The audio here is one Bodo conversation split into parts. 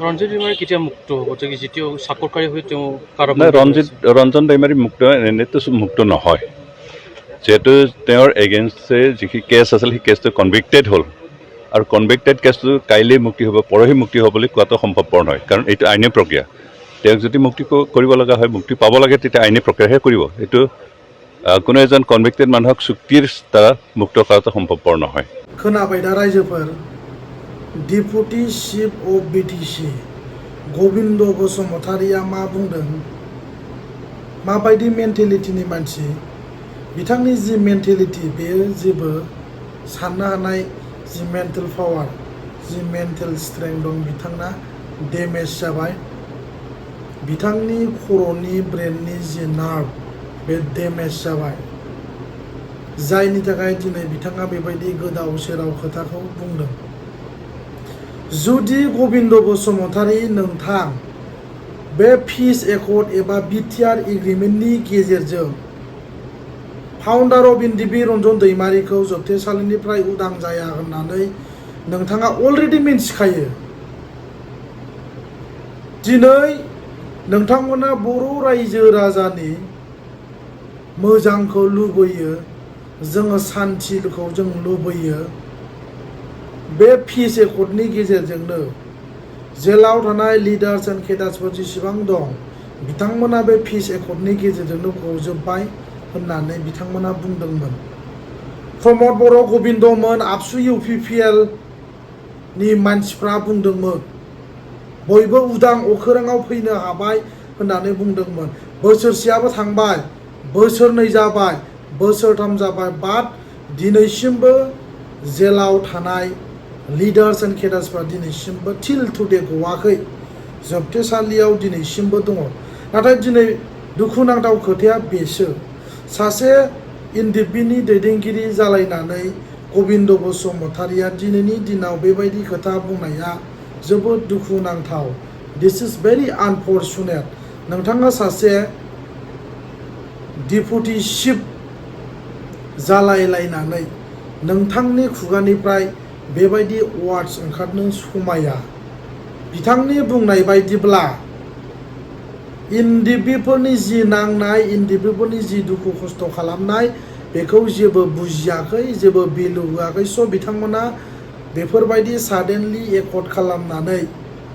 Ranjan Dwimary ketia mukto hobo je jitio sakorkari hoy teo karab না ৰঞ্জন দৈমাৰী মুক্ত এনেতো মুক্ত নহয় যেহেতু তেওঁৰ এগেইনষ্টে যিখিনি কেছ আছিল সেই কেছটো কনভিক্টেড হ'ল আৰু কনভিক্টেড কেছটো কাইলৈ মুক্তি হ'ব পৰহি মুক্তি হ'ব বুলি কোৱাটো সম্ভৱপৰ নহয় কাৰণ এইটো আইনী প্ৰক্ৰিয়া তেওঁক যদি মুক্তি কৰিব লগা হয় মুক্তি পাব লাগে তেতিয়া আইনী প্ৰক্ৰিয়াহে কৰিব এইটো কোনো এজন কনভিক্টেড মানুহক চুক্তিৰ দ্বাৰা মুক্ত কৰাটো সম্ভৱপৰ নহয় खोनाबाय दा रायजोफोर deputy chief of BTC Gobinda बसुमतारिया मा बुंदों माबायदि मेन्टेलिटिनि मानसि बिथांनि जि मेन्टेलिटि बेयो जेबो साननो हानाय जि मेन्टेल पावार जि मेन्टेल स्ट्रेंथ दं बिथांना डेमेज जाबाय बिथांनि खर'नि ब्रेननि जि नार्भ बे डेमेज जाबाय जायनि थाखाय दिनै बिथाङा बेबायदि गोदाव सोराव खोथाखौ बुंदों जुदि गबिन्द बसुमतारी नोंथां बे पिस एकर्ड एबा बिटिआर एग्रिमेन्टनि गेजेरजों फाउन्डार अफ एनडिबि रन्जन दैमारिखौ जोबथेसालिनिफ्राय उदां जाया होननानै नोंथाङा अलरेडि मिन्थिखायो दिनै नोंथांमोना बर' रायजो राजानि मोजांखौ लुबैयो जोङो सान्थिखौ जों लुबैयो बे पिस एकर्डनि गेजेरजोंनो जेलाव थानाय लिडार्स एन्ड केडार्सफोर जेसेबां दं बिथांमोना बे पिस एकर्डनि गेजेरजोंनो गजोब्बाय होननानै बिथांमोना बुंदोंमोन प्रमद बर' गबिन्दमोन आबसु इउपिपिएल नि मानसिफ्रा बुंदोंमोन बयबो उदां अखोराङाव फैनो हाबाय होननानै बुंदोंमोन बोसोरसेयाबो थांबाय बोसोरनै जाबाय बोसोरथाम जाबाय बाट दिनैसिमबो जेलाव थानाय लिडार्स एन्ड केडार्सफ्रा दिनैसिमबो टिल टुडे गवाखै जोबथेसालियाव दिनैसिमबो दङ नाथाय दिनै दुखुनांथाव खोथाया बेसो सासे एनडिबिनि दैदेनगिरि जालायनानै गबिन्द बसुमतारिया दिनैनि दिनाव बेबायदि खोथा बुंनाया जोबोद दुखुनांथाव दिस इज भेरि आनफर्चुनेट नोंथाङा सासे डिपुटि चिफ जालायलायनानै नोंथांनि खुगानिफ्राय बेबायदि वार्ड्स ओंखारनो समाया बिथांनि बुंनाय बायदिब्ला एनडिबिफोरनि जि नांनाय एनडिबिफोरनि जि दुखु खस्थ' खालामनाय बेखौ जेबो बुजियाखै जेबो भेलु होआखै स' बिथांमोना बेफोरबायदि साडेनलि एकर्ड खालामनानै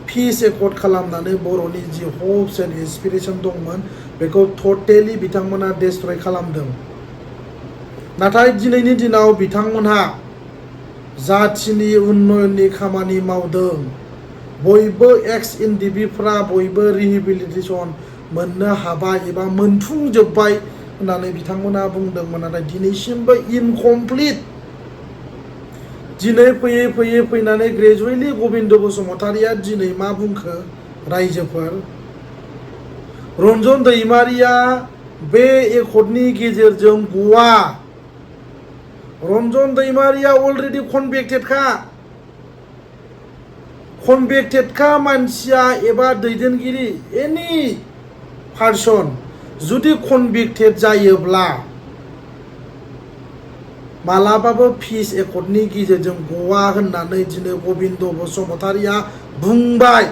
पिस एकर्ड खालामनानै बर'नि जि हप्स एन्ड एसपिरेसन दंमोन बेखौ टटेलि बिथांमोना डेस्ट्रय खालामदों नाथाय दिनैनि दिनाव बिथांमोनहा जाथिनि उन्नयननि खामानि मावदों बयबो एक्स एनडिबिफ्रा बयबो रिहेबिलिटेसन मोननो हाबाय एबा मोनफुंजोब्बाय होननानै बिथांमोना बुंदोंमोन नाथाय दिनैसिमबो इनकमप्लिट दिनै फैयै फैयै फैनानै ग्रेजुवेटलि गबिन्द बसुमतारिया दिनै मा बुंखो रायजोफोर रन्जन दैमारिया बे एकर्डनि गेजेरजों गवा रन्जन दैमारिया अलरेडि कनभेक्टेडखा मानसिया एबा दैदेनगिरि एनि पार्सन जुदि कनभेक्टेड जायोब्ला मालाबाबो पिस एकर्डनि गेजेरजों गवा होननानै दिनै गबिन्द बसुमतारिया बुंबाय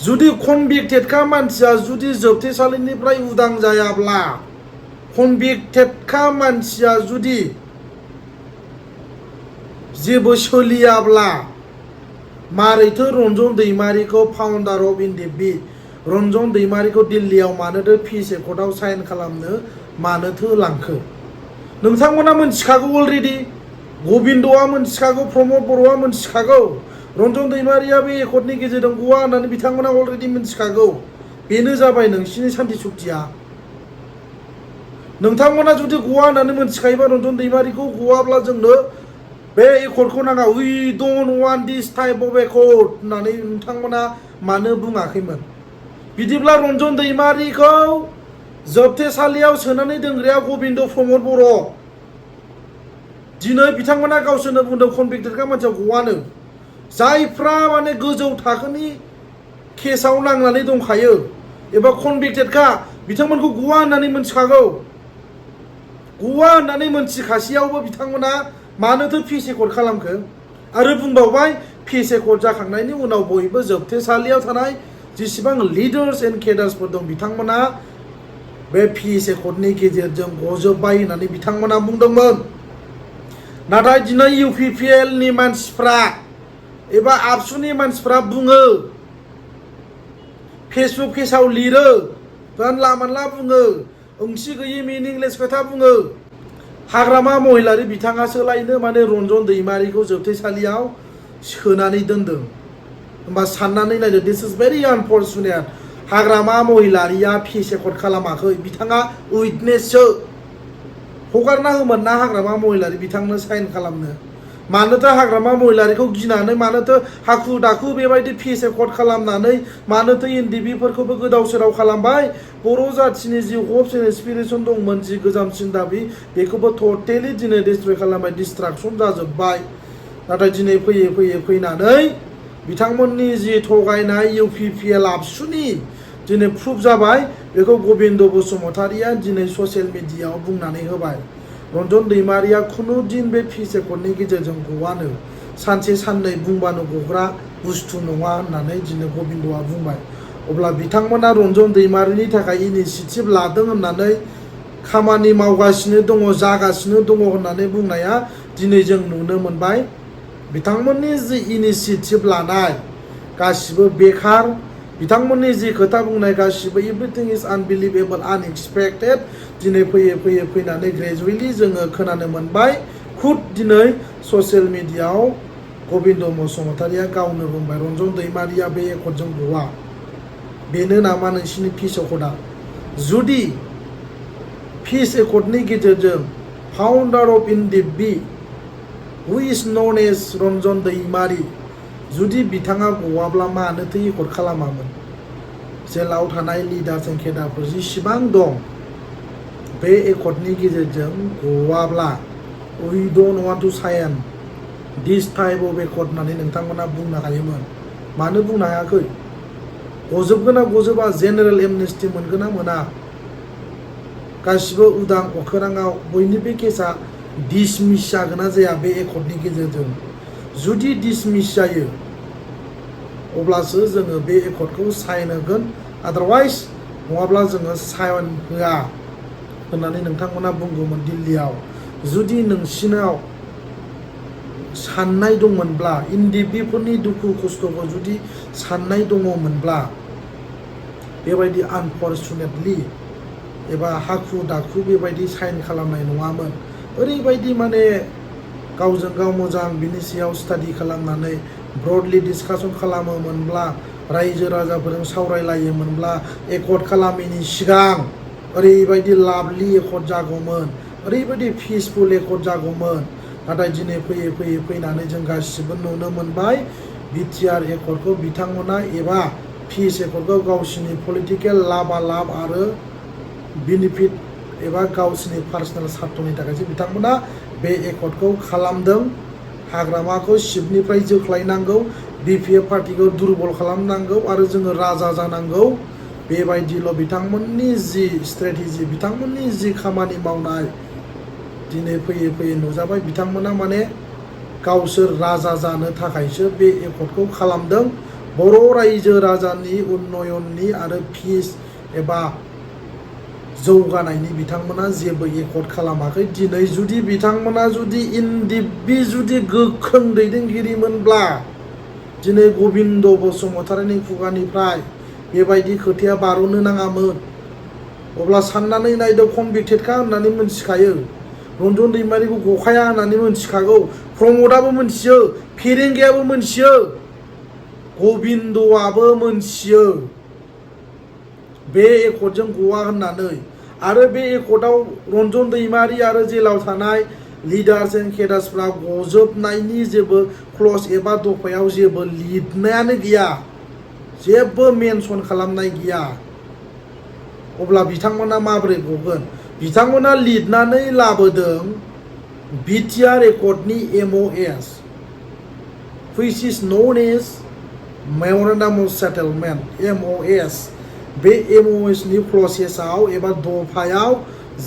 जुदि कनभेक्टेडखा मानसिया जुदि जोबथेसालिनिफ्राय उदां जायाब्ला कनभेक्टेडखा मानसिया जुदि जेबो सोलियाब्ला मारैथो रन्जन दैमारिखौ फाउन्डार अफ एनडिबि रन्जन दैमारिखौ दिल्लीयाव मानोथो पिस एकर्डआव साइन खालामनो मानोथो लांखो नोंथांमोना मोनथिखागौ अलरेडि गबिन्दआ मोनथिखागौ प्रमद बर'आ मोनथिखागौ रन्जन दैमारिया बे एकर्डनि गेजेरजों गवा होननानै बिथांमोना अलरेडि मोनथिखागौ बेनो जाबाय नोंसिनि सान्थि सुक्तिया नोंथांमोना जुदि गवा होननानै मोनथिखायोबा रन्जन दैमारिखौ गवाब्ला जोंनो बे एकर्डखौ नाङा we don't want this type of accord होननानै नोंथांमोना मानो बुङाखैमोन बिदिब्ला रन्जन दैमारिखौ जोबथेसालियाव सोनानै दोनग्राया गबिन्द प्रमद बर' दिनै बिथांमोना गावसोरनो बुंदों कनभिक्टेडखा मानसिया गवानो जायफ्रा माने गोजौ थाखोनि केसाव नांनानै दंखायो एबा कनभिक्टेडखा बिथांमोनखौ गवा होननानै मोनथिखागौ गवा होननानै मोनथिखासेयावबो बिथांमोना मानोथो पिस एकर्ड खालामखो आरो बुंबावबाय पिस एकर्ड जाखांनायनि उनाव बयबो जोबथेसालियाव थानाय जेसेबां लिडार्स एन्ड केडार्सफोर दं बिथांमोना बे पिस एकर्डनि गेजेरजों गजोब्बाय होननानै बिथांमोना बुंदोंमोन। नाथाय दिनै UPPL नि मानसिफ्रा एबा आबसुनि मानसिफ्रा बुङो, फेसबुक पेजाव लिरो, जानला मानला बुङो, ओंथि गैयि मिनिंलेस खोथा बुङो। हाग्रामा महिलारि बिथाङासो लायनो माने रन्जन दैमारिखौ जोबथेसालियाव सोनानै दोनदों। होमबा साननानै नायदो, दिस इज भेरि आनफर्चुनेट। हाग्रामा महिलारिया पिस एकर्ड खालामाखै, बिथाङा उइटनेससो। हगारना होमोन ना हाग्रामा महिलारि बिथांनो साइन खालामनो। मानोथो हाग्रामा महिलारिखौ गिनानै, मानोथो हाखु दाखु बेबायदि पिस एकर्ड खालामनानै, मानोथो एनडिबिफोरखौबो गोदाव सोराव खालामबाय। बर' जाथिनि जि हप्स एन्ड एसपिरेसन दंमोन, जि गोजामसिन दाबि, बेखौबो टटेलि दिनै डिस्ट्रय खालामबाय, डिस्ट्राक्सन जाजोब्बाय। नाथाय दिनै फैयै फैयै फैनानै बिथांमोननि जि थगायनाय UPPL आबसुनि दिनै प्रुफ जाबाय। बेखौ गबिन्द बसुमतारिया दिनै ससियेल मिडियायाव बुंनानै होबाय। रन्जन दैमारिया खुनु दिन बे पिस एकर्डनि गेजेरजों गवानो, सानसे साननै बुंबानो गग्रा बुस्थु नङा होननानै दिनै गबिन्दआ बुंबाय। अब्ला बिथांमोना रन्जन दैमारिनि थाखाय इनिसियेटिभ लादों होननानै, खामानि मावगासिनो दङ, जागासिनो दङ होननानै बुंनाया दिनै जों नुनो मोनबाय। बिथांमोननि जि इनिसियेटिभ लानाय गासिबो बेखार, बिथांमोननि जि खोथा बुंनाय गासिबो एभ्रिथिं इज आनबिलिभेबल, आनएक्सपेक्टेड। दिनै फैयै फैयै फैनानै ग्रेजुवेलि जोङो खोनानो मोनबाय, खुद दिनै ससियेल मिडियायाव गबिन्द बसुमतारिया गावनो बुंबाय, रन्जन दैमारिया बे एकर्डजों गवा। बेनो नामा नोंसिनि पिस एकर्डआ? जुदि पिस एकर्डनि गेजेरजों फाउन्डार अफ एनडिबि हु इज नन एज रन्जन दैमारि, जुदि बिथाङा गवाब्ला मानोथो एकर्ड खालामामोन? जेलाव थानाय लिडार्स एन्ड केडारफोर जेसेबां दं, बे एकर्डनि गेजेरजों गवाब्ला we don't want to sign this type of accord होननानै नोंथांमोना बुंनो हायोमोन। मानो बुंनो हायाखै? गजोबगोन ना गजोबा? जेनेरेल एमनेस्टि मोनगोन ना मोना? गासिबो उदां अखोराङाव बयनिबो केसा डिसमिस जागोन ना जाया बे एकर्डनि गेजेरजों? जुदि डिसमिस जायो अब्लासो जोङो बे एकर्डखौ साइन होगोन, आदारवाइज नङाब्ला जोङो साइन होआ होननानै नोंथांमोना बुंगौमोन दिल्लीयाव। जुदि नोंसिनाव साननाय दंमोनब्ला, एनडिबिफोरनि दुखु खस्थ'खौ जुदि साननाय दङमोनब्ला, बेबायदि आनफर्चुनेटलि एबा हाखु दाखु बेबायदि साइन खालामनाय नङामोन। ओरैबायदि माने गावजों गाव मोजां बिनि सायाव स्टाडि खालामनानै ब्रडलि डिसकासन खालामोमोनब्ला, रायजो राजाफोरजों सावरायलायोमोनब्ला, एकर्ड खालामैनि सिगां ओरैबायदि लाभलि एकर्ड जागौमोन, ओरैबायदि पिसफुल एकर्ड जागौमोन। नाथाय दिनै फैयै फैयै फैनानै जों गासिबो नुनो मोनबाय, बिटिआर एकर्डखौ बिथांमोना एबा पिस एकर्डखौ गावसिनि पलिटिकेल लाभ आरो बेनिफिट एबा गावसिनि पार्सनेल सार्थनि थाखायसो बिथांमोना बे एकर्डखौ खालामदों। हाग्रामाखौ शिबनिफ्राय जोख्लायनांगौ, बिपिएफ पार्टिखौ दुरबल खालामनांगौ आरो जोङो राजा जानांगौ, बेबायदिल' बिथांमोननि जि स्ट्रेटेजि, बिथांमोननि जि खामानि मावनाय दिनै फैयै फैयै नुजाबाय। बिथांमोना माने गावसोर राजा जानो थाखायसो बे एकर्डखौ खालामदों। बर' रायजो राजानि उन्नयननि आरो पिस एबा जौगानायनि बिथांमोना जेबो एकर्ड खालामाखै। दिनै जुदि बिथांमोना जुदि एनडिबि जुदि गोख्रों दैदेनगिरिमोनब्ला, दिनै गबिन्द बसुमतारिनि खुगानिफ्राय बेबायदि खोथाया बार'नो नाङामोन। अब्ला साननानै नायदो, कनभिक्टेडखा होननानै मिथिखायो, रन्जन दैमारिखौ गखाया होननानै मिथिखागौ, प्रमदआबो मिथियो, फेरेंगायाबो मिथियो, गबिन्दआबो मिथियो बे एकर्डजों गवा होननानै। आरो बे एकर्डआव रन्जन दैमारि आरो जेलाव थानाय लिडार्स एन्ड केडार्सफ्रा गजोबनायनि जेबो क्लज एबा दफायाव जेबो लिरनायानो गैया, जेबो मेनसन खालामनाय गैया। अब्ला बिथांमोना माबोरै गगोन? बिथांमोना लिरनानै लाबोदों BTR एकर्डनि MOS, which is known as Memorandum of Settlement, MOS। बे MOS नि प्रसेसआव एबा दफायाव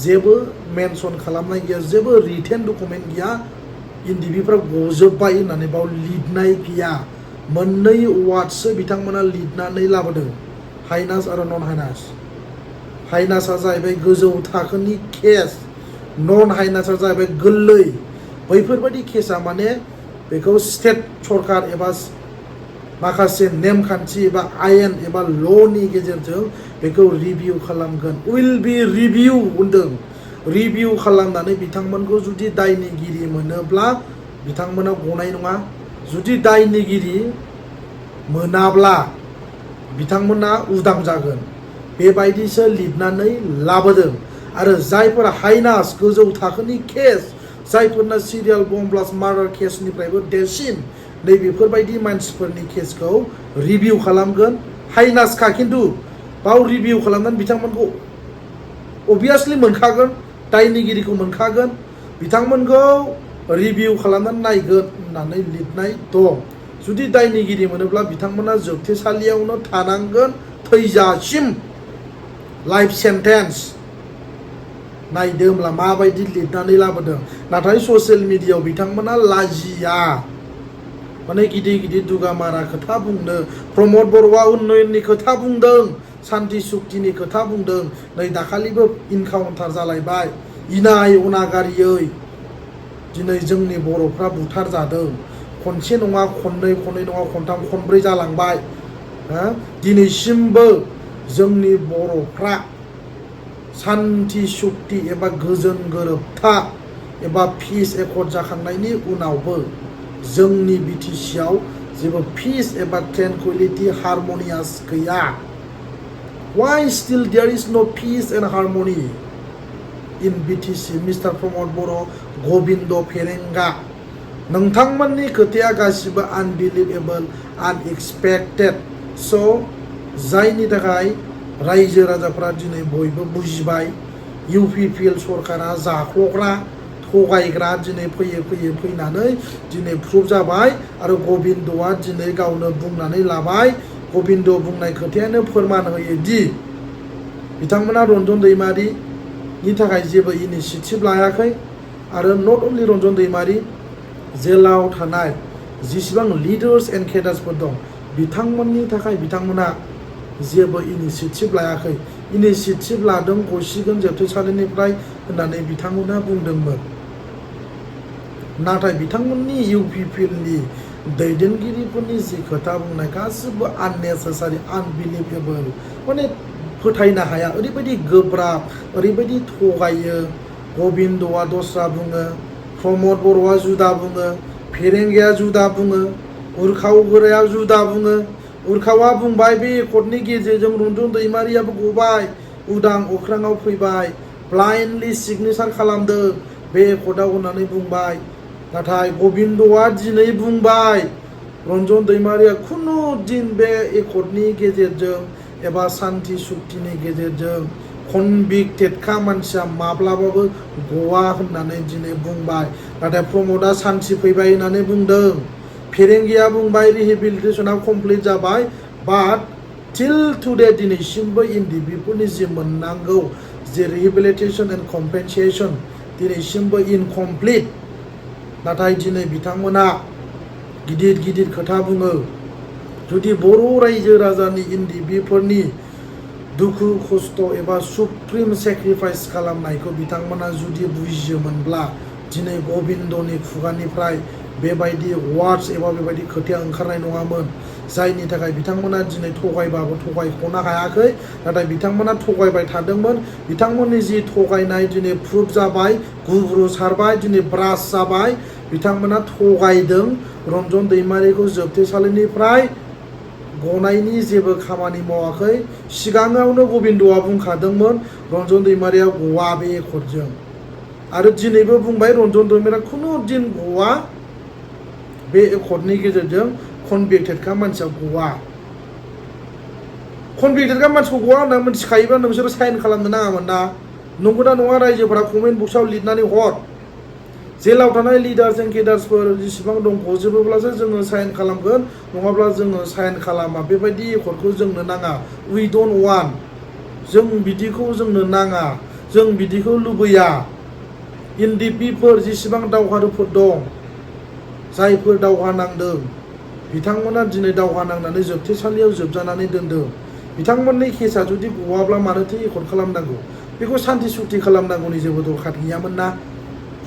जेबो मेनसन खालामनाय गैया, जेबो रिटेन डकुमेन्ट गैया। इनडिबिफ्रा गजोब्बाय होननानै बाव लिरनाय गैया मोननै वार्डसो बिथांमोना लिरनानै लाबोदों हाइनास आरो नन हाइनास हाइनासआ जाहैबाय गोजौ थाखोनि केस नन हाइनासआ जाहैबाय गोरलै बैफोरबायदि केसा माने बेखौ स्टेट सरकार एबा माखासे नेमखान्थि एबा आयेन एबा ल'नि गेजेरजों बेखौ रिभिउ खालामगोन उइल बि रिभिउ होनदों रिभिउ खालामनानै बिथांमोनखौ जुदि दायनिगिरि मोनोब्ला बिथांमोना गनाय नङा जुदि दायनिगिरि मोनाब्ला बिथांमोना उदां जागोन बेबायदिसो लिरनानै लाबोदों आरो जायफोरा हाइनास गोजौ थाखोनि केस जायफोरना सिरियाल बम ब्लास्ट मार्डार केसनिफ्रायबो देरसिन नैबेफोरबायदि मानसिफोरनि केसखौ रिभिउ खालामगोन हाइनासखा खिन्थु बाव रिभिउ खालामनानै बिथांमोनखौ अभियासलि मोनखागोन दायनिगिरिखौ मोनखागोन बिथांमोनखौ रिभिउ खालामनानै नायगोन होननानै लिरनाय दं जुदि दायनिगिरि मोनोब्ला बिथांमोना जोबथेसालियावनो थानांगोन थैजासिम लाइफ सेन्टेन्स नायदो होमब्ला माबायदि लिरनानै लाबोदों नाथाय ससियेल मिडियायाव बिथांमोना लाजिया माने गिदिर गिदिर दुगामारा खोथा बुंनो प्रमद बर'आ उन्नयननि खोथा बुंदों सान्ति सुक्तिनि खोथा बुंदों नै दाखालिबो इनकाउन्टार जालायबाय इनाय अनागारियै दिनै जोंनि बर'फ्रा बुथार जादों खनसे नङा खननै नङा खनथाम खनब्रै जालांबाय दिनैसिमबो जोंनि बर'फ्रा सान्ति सुक्ति एबा गोजोन गोरोबथा एबा पिस एकर्ड जाखांनायनि उनावबो जोंनि बिटिसिआव जेबो पिस एबा ट्रेंक्विलिटी हारमनियास गैया why still there is no peace and harmony in BTC mister Pramod Boro' Gobinda फेरेंगा नोंथांमोननि खोथाया गासिबो आनबिलिभेबल आनएक्सपेक्टेड स' जायनि थाखाय रायजो राजाफ्रा दिनै बयबो बुजिबाय इउपिपिएल सरकारा जाख्ल'ग्रा थगायग्रा दिनै फैनानै दिनै प्रुफ जाबाय आरो गबिन्दआ दिनै गावनो बुंनानै लाबाय गबिन्द बुंनाय खोथायानो फोरमान होयो दि बिथांमोना रन्जन दैमारिनि थाखाय जेबो इनिसिएटिभ लायाखै आरो नट अनलि रन्जन दैमारि जेलाव थानाय जेसेबां लिडार्स एन्ड केडार्सफोर दं बिथांमोननि थाखाय बिथांमोना जेबो इनिसिएटिभ लायाखै इनिसिएटिभ लादों गसिगोन जोबथेसालिनिफ्राय होननानै बिथांमोना बुंदोंमोन नाथाय बिथांमोननि इउपिपिएलनि दैदेनगिरिफोरनि जि खोथा बुंनाय गासिबो आननेसेसारि आनबिलिभेबल माने फोथायनो हाया ओरैबायदि गोब्राब ओरैबायदि थगायो गबिन्दआ दस्रा बुङो प्रमद बर'आ जुदा बुङो फेरेंगाया जुदा बुङो उरखाव गोराया जुदा बुङो उरखावा बुंबाय बे एकर्डनि गेजेरजों रन्जन दैमारियाबो गबाय उदां अख्राङाव फैबाय ब्लाइन्डलि सिगनेसार खालामदों बे एकर्डआव होननानै बुंबाय नाथाय गबिन्दआ दिनै बुंबाय रन्जन दैमारिया खुनु दिन बे एकर्डनि गेजेरजों एबा सान्ति सुक्तिनि गेजेरजों कनभिक्टेडखा मानसिया माब्लाबाबो गवा होननानै दिनै बुंबाय नाथाय प्रमदआ सान्ति फैबाय होननानै बुंदों फेरेंगिया बुंबाय रिहेबिलिटेसना कमप्लिट जाबाय बाट टिल टुडे दिनैसिमबो इनडिबिफोरनि जि मोननांगौ जे रिहेबिलिटेसन एन्ड कम्पेनसेसन दिनैसिमबो इनकमप्लिट नाथाय दिनै बिथांमोना गिदिर गिदिर खोथा बुङो जुदि बर' रायजो राजानि इनडिबिफोरनि दुखु खस्थ' एबा सुप्रिम सेक्रिफाइस खालामनायखौ बिथांमोना जुदि बुजियोमोनब्ला दिनै गबिन्दनि खुगानिफ्राय बेबायदि वार्डस एबा बेबायदि खोथाया ओंखारनाय नङामोन जायनि थाखाय बिथांमोना दिनै थगायबाबो थगायख'नो हायाखै नाथाय बिथांमोना थगायबाय थादोंमोन बिथांमोननि जि थगायनाय दिनै प्रुफ जाबाय गुब्रु सारबाय दिनै ब्रास जाबाय बिथांमोना थगायदों रन्जन दैमारिखौ जोबथेसालिनिफ्राय गनायनि जेबो खामानि मावाखै सिगाङावनो गबिन्दआ बुंखादोंमोन रन्जन दैमारिया गवा बे एकर्डजों आरो दिनैबो बुंबाय रन्जन दैमारिया खुनु दिन गवा बे एकर्डनि गेजेरजों कनभिक्टेडखा मानसिया गवा कनभिक्टेडखा मानसिखौ गवा होनना मिथिखायोबा नोंसोरो साइन खालामनो नाङामोन ना नंगौना नङा रायजोफोरा कमेन्ट बक्सआव लिरनानै हर जेलाव थानाय लिडार्स एन्ड केडार्सफोर जेसेबां दं गजोबोब्लासो जोङो साइन खालामगोन नङाब्ला जोङो साइन खालामा बेबायदि एकर्डखौ जोंनो नाङा उइ डन्ट वान्ट जों बिदिखौ जोंनो नाङा जों बिदिखौ लुबैया इनडिबिफोर जेसेबां दावहारुफोर दं जायफोर दावहा नांदों बिथांमोना दिनै दावहा नांनानै जोबथेसालियाव जोबजानानै दोनदों बिथांमोननि केसा जुदि गवाब्ला मानोथो एकर्ड खालामनांगौ बेखौ सान्थि सुक्ति खालामनांगौनि जेबो दरखार गैयामोन ना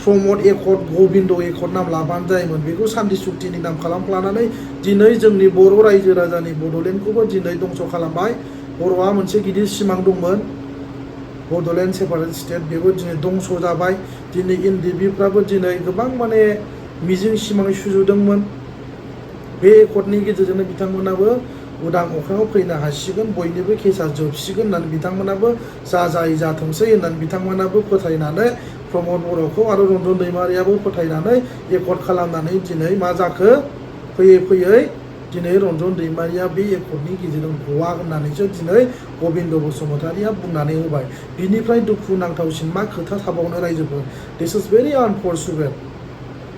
प्रमद एकर्ड गबिन्द एकर्ड नाम लाबानो जायोमोन बेखौ सान्थि सुक्तिनि नाम खालामफ्लानानै दिनै जोंनि बर' रायजो राजानि बड'लेण्डखौबो दिनै दंस' खालामबाय बर'आ मोनसे गिदिर सिमां दंमोन बड'लेण्ड सेपारेट स्टेट बेबो दिनै दंस' जाबाय दिनै एनडिएफबिफ्राबो दिनै गोबां माने मिजिं सिमां सुजुदोंमोन बे एकर्डनि गेजेरजोंनो बिथांमोनाबो उदां अख्राङाव फैनो हासिगोन बयनिबो केसा जोबसिगोन होननानै बिथांमोनाबो जाय जाथोंसै होननानै बिथांमोनाबो फोथायनानै प्रमद बर'खौ आरो रन्जन दैमारियाबो फोथायनानै एकर्ड खालामनानै दिनै मा जाखो फैयै फैयै दिनै रन्जन दैमारिया बे एकर्डनि गेजेरजों गवा होननानैसो दिनै गबिन्द बसुमतारिया बुंनानै होबाय बिनिफ्राय दुखु नांथावसिन मा खोथा थाबावनो रायजोफोर दिस इज भेरि आनफर्चुनेट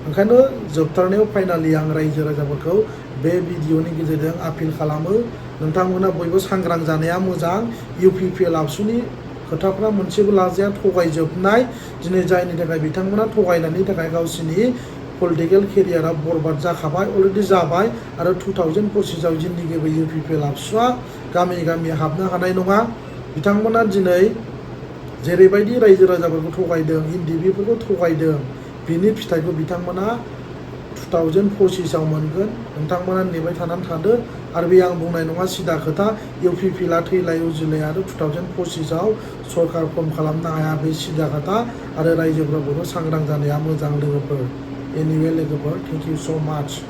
ओंखायनो जोबथारनायाव फाइनालि आं रायजो राजाफोरखौ बे भिडिअनि गेजेरजों आपिल खालामो नोंथांमोना बयबो सांग्रां जानाया मोजां इउपिपिएल आबसुनि खोथाफ्रा मोनसेबो लाजाया थगायजोबनाय दिनै जायनि थाखाय बिथांमोना थगायनायनि थाखाय गावसिनि पलिटिकेल केरियारा बरबाद जाखाबाय अलरेडि जाबाय आरो 2025आव जिन्दिगिबो इउपिपिएल आबसुआ गामि गामि हाबनो हानाय नङा बिथांमोना दिनै जेरैबायदि रायजो राजाफोरखौ थगायदों एनडिएफबिफोरखौ थगायदों बिनि फिथाइखौ बिथांमोना 2025आव मोनगोन नोंथांमोना नेबाय थानानै थादो आरो बे आं बुंनाय नङा सिदा खोथा इउपिपिएलआ थैलाय उजिलाय आरो 2025आव सरकार फर्म खालामनो हाया बे सिदा खोथा आरो रायजोफोरा बयबो सांग्रां जानाया मोजां लोगोफोर एनिवे लोगोफोर थेंक इउ स' माच